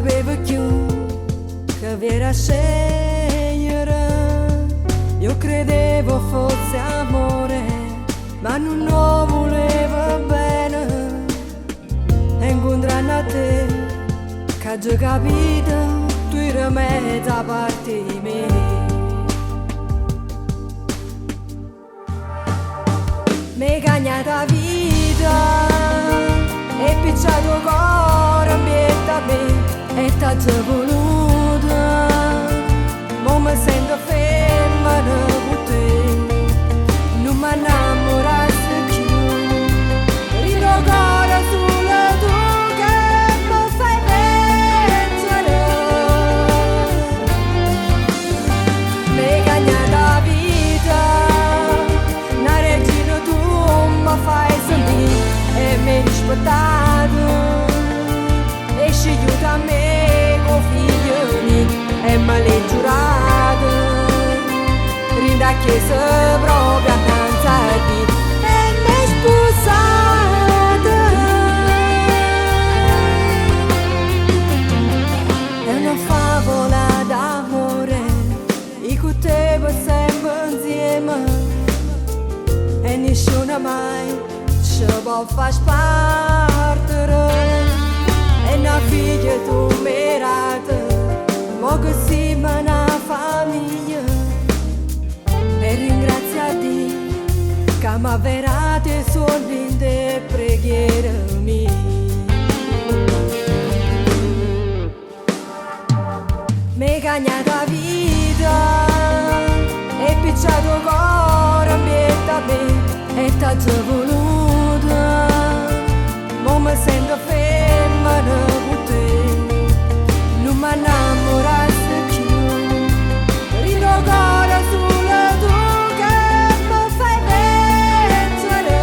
Sapevo più che vera scegliere. Io credevo fosse amore, ma non lo volevo bene. E incontrando a te, che ho capito, tu eri mezza parte di me. Mi hai cagnata vita e picciato cuore in pietà a me e t'ho voluta. Ma mi sento femmina con te, non mi innamorassi più. Rido cuore solo tu che mi fai vincere. Mi hai cagnata vita, una regina tu mi fai sentire e mi hai rispettato. E scegliuto a me con figlio mio e me l'hai giurato. Rinda chiesa proprio accanto a te e mi hai sposato. È una favola d'amore, io con te per sempre insieme e nessuno mai ci può far spartere. E una figlia tu mi hai dato, ma che siamo una famiglia. E ringrazio a Dio che mi ha verato i sogni e preghiere mie. Mi hai cagnata vita e picciato cuore in pietà a me e t'ho voluta. Ma mi sento femmina con te, non mi innamorassi più. Rido cuore solo tu che mi fai vincere.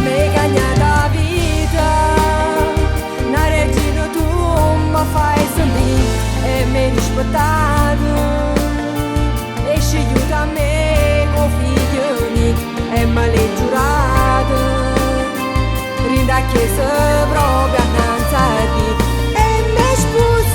Mi hai cagnata vita, una regina tu mi fai sentire e mi hai rispettato. E scegliuto a me con figlio mio e me l'hai giurato. Rinda chiesa proprio accanto a te e mi hai sposato.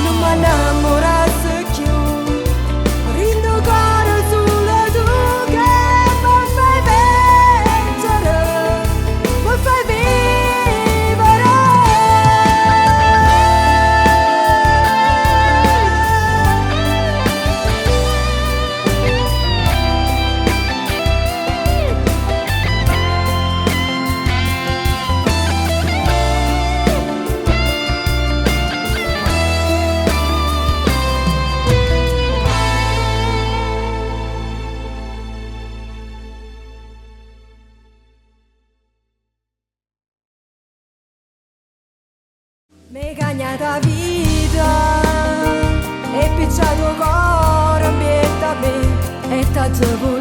Non mi innamorassi più, rindo cuore solo tu che mi fai vincere, mi fai vivere. Mi hai cagnata vita e picciato cuore in pietà a me e t'ho voluta.